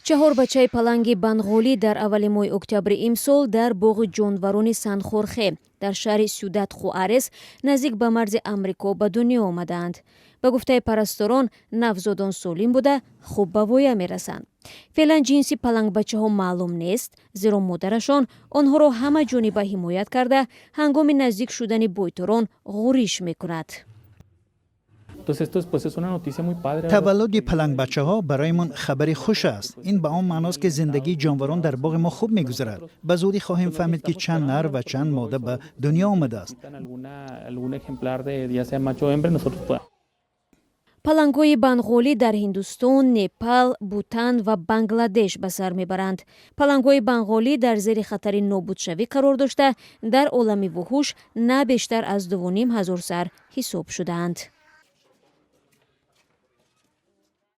Чаҳор бачаи паланги банғолӣ дар аввали моҳи октябри имсол дар боғи ҷонварони Сан-Хорхе дар шаҳри Сюдад Хуарес, наздик ба марзи Амрико, ба дунё омадаанд. Ба гуфтаи парасторон, навзодон солим буда, хуб ба воя мерасанд. Феълан ҷинси палангбачаҳо маълум нест, зеро модарашон онҳоро ҳама ҷониба ҳимоят карда, ҳангоми наздик шудани бойторон ғуриш мекунад. Таваллуди палангбачаҳо бароямон хабари хуш аст. Ин ба он маъност, ки зиндагии ҷонварон дар боғи мо хуб мегузарад. Ба зудӣ хоҳем фаҳмид, ки чанд нар ва чанд мода ба дунё омадааст. Палангҳои банғолӣ дар Ҳиндустон, Непал, Бутан ва Бангладеш ба сар мебаранд. Палангҳои банғолӣ дар зери хатари нобудшавӣ қарор дошта, дар олами вуҳуш на бештар аз 2500 сар ҳисоб шудаанд.